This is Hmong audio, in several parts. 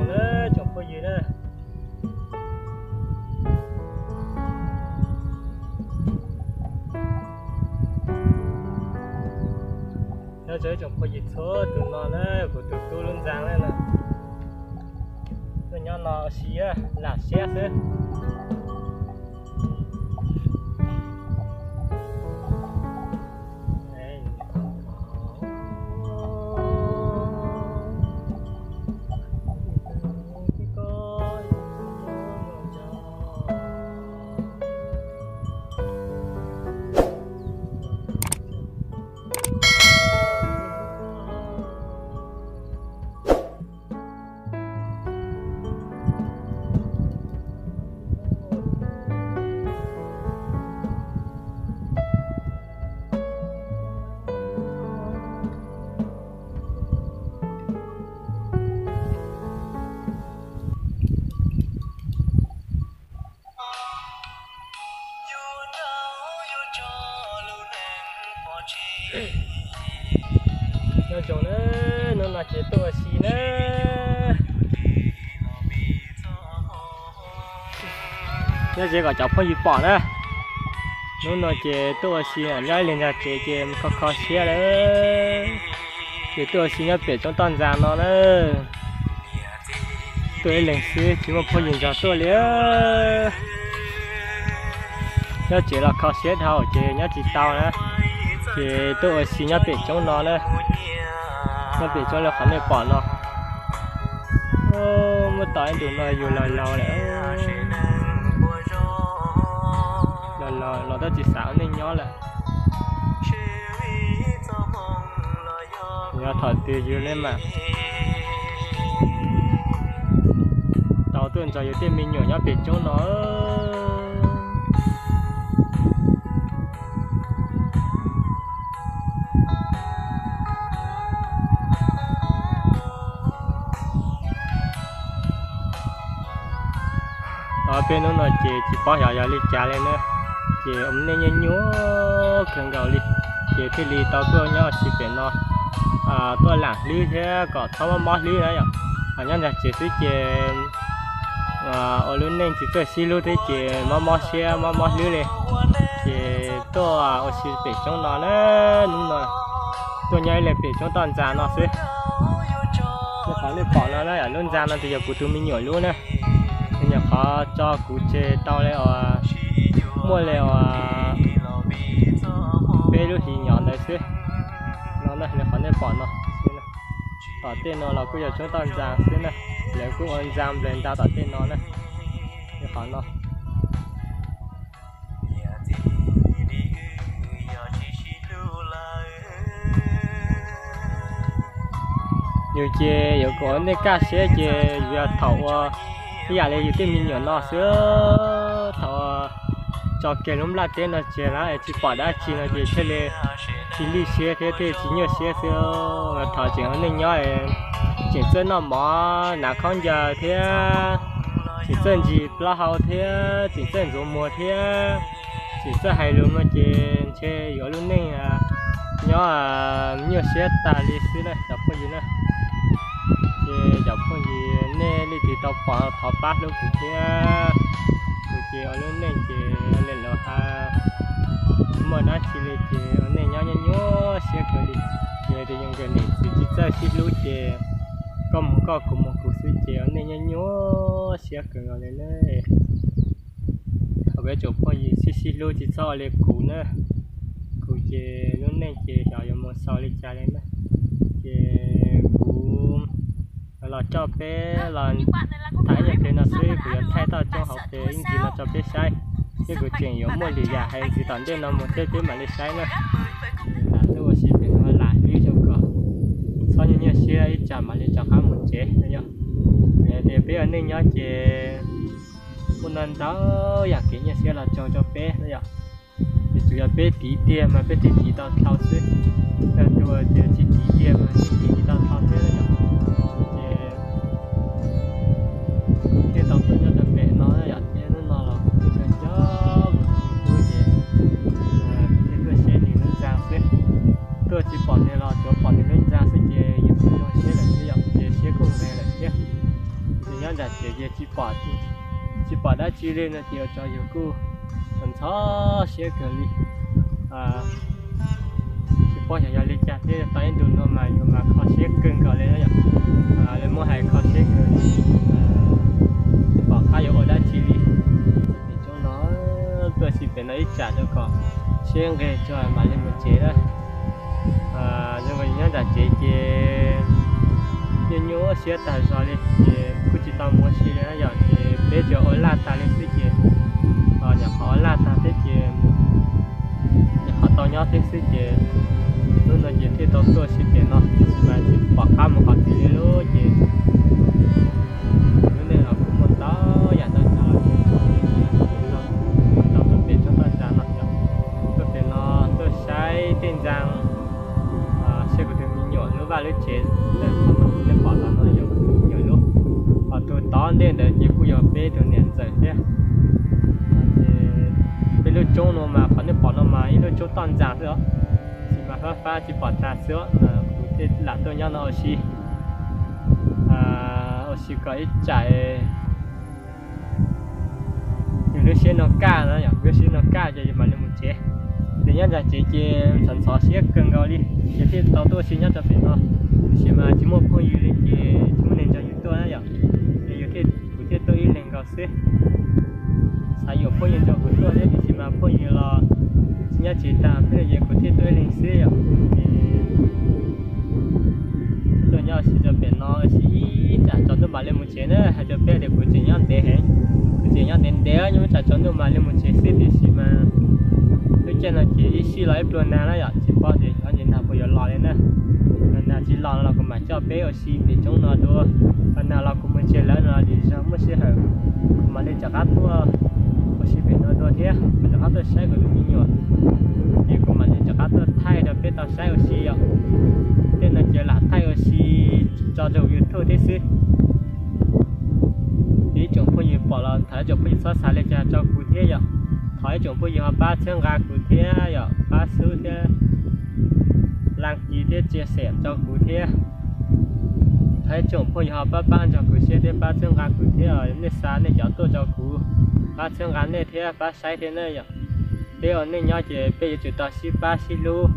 Na, tsoom phooj ywg na. Nyob zoo tsoom phooj ywg txhua tus no na, kuv tus tub lub ntxa na. Tuaj nyob no ua si lam siab xwb. Nyob zoo na, hnub no ces tuaj ua si na. Nyob ze kom cov phooj ywg pom na. Hnub no ces tuaj ua si nyob ib leeg ntag tsev ces kho kho siab lawm. Ces tuaj ua si nyob pem tsoob toj ntxas no na. Tuaj ib leeg xwb tsis muaj phooj ywg nrog tuaj li. Nyob tsev los kho siab dhau ces nyob tsis tau na. Ces tuaj ua si nyob pem tsoob no na. Nyob pem tsoob li qhov nej pom no. Muab tau ib ntus no yus laus laus lawm. Laus laus los twb tsis xav ua neej nyob lawm. Yog thaum twg yus li mam tau tuaj nrog yus tej me nyuam nyob pem tsoob no. Peb hnub no ces tsis paub xyov yog li cas li na, ces ua neej nyuaj nyuaj kawg nkaus li, ces thiaj li tau tuaj nyob ua si pem no, tuaj lam hlwb thiab kom txhob mob mob hlwb na yom. Nyob ntag tsev xwb ces ua lub neej tsis txawj sib hlub thiab ces mob mob siab mob mob hlwb li, ces tuaj ua si pem tsoob no na, hnub no tuaj nyob ib leeg pem tsoob toj ntxa no xwb. Li qhov nej pom no na, lub ntxa no ces yog kuv tus me nyuam lub na, nyuam qhuav tso kuv tseg tau li uas muaj li uas peb lub hlis nyom ntawd xwb. No na, li qhov nej pom no xwb na. Tom tej no los kuj yog tsoob toj ntxa xwb na, lawv kuj ua ntxa nplawg nta tom tej no na, li qhov no. Yus ces yuav kom nej kaj siab ces yus yog thaum ua ib yam li yus tej me nyuam no xwb, thaum tso kiag lub nplaj teb no tseg na es tsis pom dab tsi no ces thiaj li tsis lij siab thiab thiaj tsis nyuaj siab xwb. Thaum tseem ua neej nyob tseem txawj noj mov hnav khaub ncaws thiab tseem txawj ntsis plaub hau thiab tseem txawj ntxuav muag thiab tseem txawj hais lus no ces ntshe yuav lub neej nyob nyuaj siab tag li xwb na cov phooj ywg na. Ces cov phooj ywg nej leej twg tau pom thov pab hlub kuv thiab. Kuv ces ua lub neej ces li lawv hais, muaj dab tsi li ces ua neej nyob nyuaj nyuaj siab kawg li. Yog tias yus nkawm niam txiv tsis txawj sib hlub ces koj mus koj kuv mus kuv xwb ces ua neej nyuaj nyuaj siab kawg nkaus li na. Thov peb tsoom phooj ywg sib sib hlub tsis txhob ua li kuv na. Kuv ces lub neej ces xyov yuav mus xaus li cas li na. Ces kuv los coj peb los tham ib nyuag pliag no xwb, kuv yuav thaij toj roob hauv pes ib ntsis no tso peb saib, thiab kuv tseem yuav muaj lwm yam hais ntxiv tom ntej no mus thiab peb mam li saib na. Lam tuaj ua si pem no lam hlwb zoo kom txhob nyuaj nyuaj siab ib tsam mam li rov qab mus tsev no yom. Yog tias peb ua neej nyob ces kuj ntau ntau yam kev nyuaj siab los tsaug rau peb no yom. Ces tsuas yog peb tiv tiag mas peb thiaj tiv tau dlhau xwb. Yog tus uas tias tsis tiv tiag mas thiaj tiv tsis tau dlhau xwb yom. Ces kuv thiaj tau tuaj nyob rau pem no yom, thiab hnub no los kuv kuj xyov xyov kuv tus me tub ces kuv thiaj tuaj saib nws lub ntxa xwb. Tuaj tsis pom nws los tsuas pom nws lub ntxa xwb ces yus kuj zoo siab lawm xwb yom, ces siab kuj nqis lawm thiab. Nram tsev ces tsis pom, tsis pom dab tsi li no ces ua rau yus kuj ntxhov siab kawg li. Tsis paub xyov yog li cas thiab, tau ib ntu no mas yus mas kho siab kawg nkaus li na yom. Li muab hais kho siab kawg li, tsis pom qab yuav ua dab tsi li. Pem roob no tuaj si pem no ib tsam rau kom siab nqig tso mam li mus tsev na. Zoo nkaus nyob nram tsev ces nyuaj nyuaj siab tag zog li ces kuj tsis tau mus ua si li na yom, ces peb tsuas ua laj tag li xwb ces nyuam qhuav ua laj tag thiab ces nyuam qhuav tau nyob thiab xwb ces hnub no ces thiaj tau tuaj si pem no, tiam sis mas tsis pom qab mus qhov twg li lawm ces lub neej los kuj muaj ntau yam ntau tsav los ces tau tuaj pem tsob toj ntxas no, tuaj pem no tuaj saib tej ntxaa, saib kuv tus me nyuam lub vaj lub tsev. Nej pom los no yog kuv tus me nyuam lub, ho tus tod ntej ntawd ces kuj yog peb tus niam ntxawm thiab. Peb lub roob no mas qhov nej pom no mas ib lub roob toj ntxas xwb os, tiam sis mas fab fab tsis pom tag xwb os, mas kuv thiaj lam tuaj nyob no ua si, ua si kom ib tsam yus lub siab no kaj no, yog lub siab no kaj ces yus mam li mus tsev. Ces nyob nram tsev ces ntxhov ntxhov siab kawg nkaus li, ces thiaj tau tuaj ua si nyob rau pem no. Tiam sis mas tsis muaj phooj ywg li ces tsis muaj neeg nrog yus tuaj na yom, ces yus thiaj, kuv thiaj tuaj ib leeg nkaus xwb. Xav yuav phooj ywg nrog kuv tuaj thiab tiam sis mas phooj ywg los tsis nyob tsev tag thiab ces kuv thiaj tuaj ib leeg xwb yom. Tuaj nyob ua si rau pem no ua si ib tsam tsaus ntuj mam li mus tsev na, hais rau peb tias kuv tseem nyob ntev heev, kuv tseem nyob ntev ntev nyob ib tsam tsaus ntuj mam li mus tsev xwb tiam sis mas lub caij no ces ib sij los ib pluag nag na yom, tsis paub tias cov nag puas yuav los li na. Nag tsis los no los kuv mam coj peb ua si pem roob no dua, nag los kuv mus tsev lawm no lim zog muaj sij hawm kuv mam li rov qab tuaj ua si pem no dua thiab, kuv rov qab tuaj saib kuv tus me nyuam, ces kuv mam li rov qab tuaj thaij rau peb tau saib ua si yom. Tej no ces lam thaij ua si tso rau YouTube thiab xwb. Ces ib tsoom phooj ywg pom los thov ib tsoom phooj ywg txhob xav li cas rau kuv thiab yom. Thov ib tsoom phooj ywg ho pab txhawb nqa kuv thiab yom, pab xub thiab laj kis thiab tsia xem rau kuv thiab. Thov ib tsoom phooj ywg ho pab pab nrog kuv share thiab pab txhawb nqa kuv thiab, nej xa nej cov tuaj rau kuv, pab txhawb nqa nej thiab pab saib thiab na yom. Peb ua neej nyob ces peb yuav tsum tau sib pab sib hlub,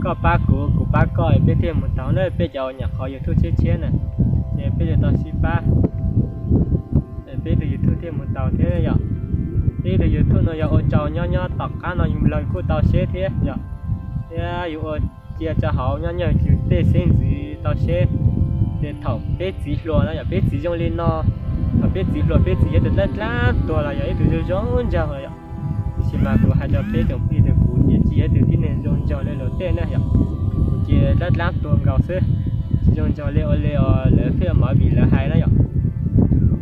koj pab kuv, kuv pab koj, peb thiaj mus tau na, peb cov nyuam qhuav YouTube tshiab tshiab na, ces peb yuav tau sib pab, peb tus YouTube thiaj mus tau thiab yom. Peb tus YouTube no yog ua rau nyob nyob tom qab no yus laus kuj tau seb thiab yom, thiab yus ua cia rau hauv nyob nyob yus tej xeeb ntxwv tau seb. Ces thaum peb txiv hluas no yom, peb txiv zoo li no, thaum peb txiv hluas peb txiv yog tus dlaab dlaab tuag los yog ib tug zoo zoo nraug los yom. Tiam sis mas kuv hais rau peb tsoom phooj ywg tias kuv ces tsis yog ib tug tib neeg zoo nraug li luag tej na yom. Kuv ces dlaab dlaab tuag nkaus xwb, tsis zoo nraug li ua li lawv fij movie lawv hais na yom.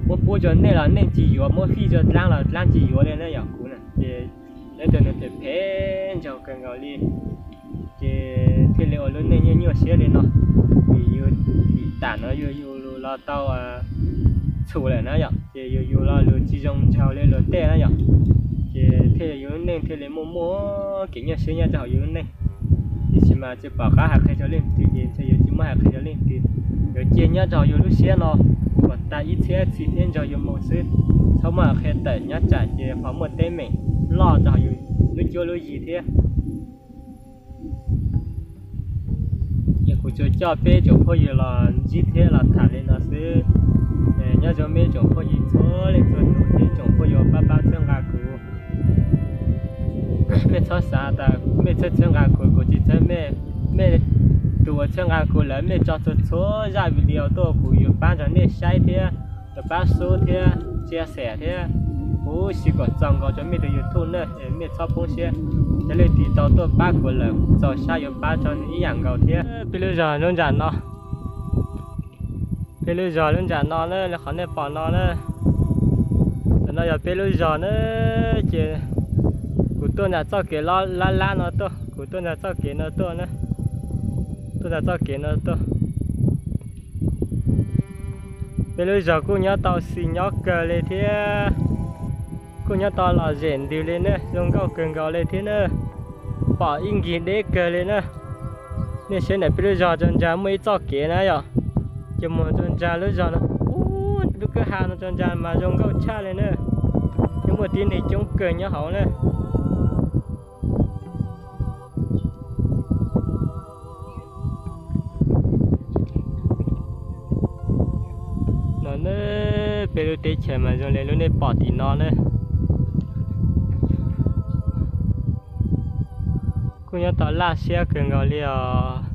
Muab pub rau nej los nej tsis yuav, muab fij rau dlaab los dlaab tsis yuav li na yom. Kuv na ces yog ib tug neeg phem phem nraug kawg nkaus li, ces thiaj li ua lub neej nyuaj nyuaj siab li no. Vim yus tim tam no yus yus los tau txhum lawm na yom, ces yus yus los lus tsis zoo nraug li luag tej na yom, ces thiaj li yus lub neej thiaj li muaj muaj kev nyuaj siab nyob rau hauv yus lub neej. Tiam sis mas tsis pom qab hais qhia rau leej twg ces ntshe yuav tsis muab hais qhia rau leej twg, yuav cia nyob rau hauv yus lub siab no kom tag ib txhiab txhis thiab nrog yus mus xwb. Txhob muab hais qhia tawm nyob tsam ces ho muaj teeb meem loj rau hauv yus lub cuab lub yig thiab. Ces kuv tsuas coj peb tsoom phooj ywg los ntsib thiab los tham li no xwb. Nyob zoo mej tsoom phooj ywg txhua leej txhua tus thiab tsoom phooj ywg pab pab txhawb nqa kuv. Mej txhob xav tas mej txhawb txhawb nqa kuv, kuv tsis txhawb mej. Mej tus uas txhawb nqa kuv lawm mej tso txhua txhua zaj video tuaj kuv yuav pab nrog nej saib thiab, yuav pab sub thiab, tsia xem thiab, huv si kom txaus nkaus rau mej tus YouTube na, mej txhob poob siab. Yog leej twg tau tuaj pab kuv lawm kuv txaus sab yuav pab rau nws ib yam nkaus thiab. Peb lub zos lub ntsam no, peb lub zos lub ntsam no na, qhov nej pom no na, ntawm no yog peb lub zos na. Ces kuv tuaj nram txoj kev lab lab no tuaj, kuv tuaj nram txoj kev no tuaj na, tuaj nram txoj kev no tuaj. Peb lub zos kuj nyob tau xis nyob kawg li thiab, kuj nyob tau lom zem ntws li ne, zoo nkauj kawg nkaus li thiab na. Pom ib nkig deb kawg li na. Nej saib ntawm peb lub zos rau ntsa muaj ib txoj kev na yom, ces mus rau ntsa lub zos no ub Lub kwj ha no tso ntsa mas zoo nkauj tshaj li na. Nyob muaj tib neeg coob kawg nyob hauv na. No ne, peb lub teb chaws mas zoo li lub nej pom tim no ne. Kuj nyob tau laj siab kawg nkaus li os.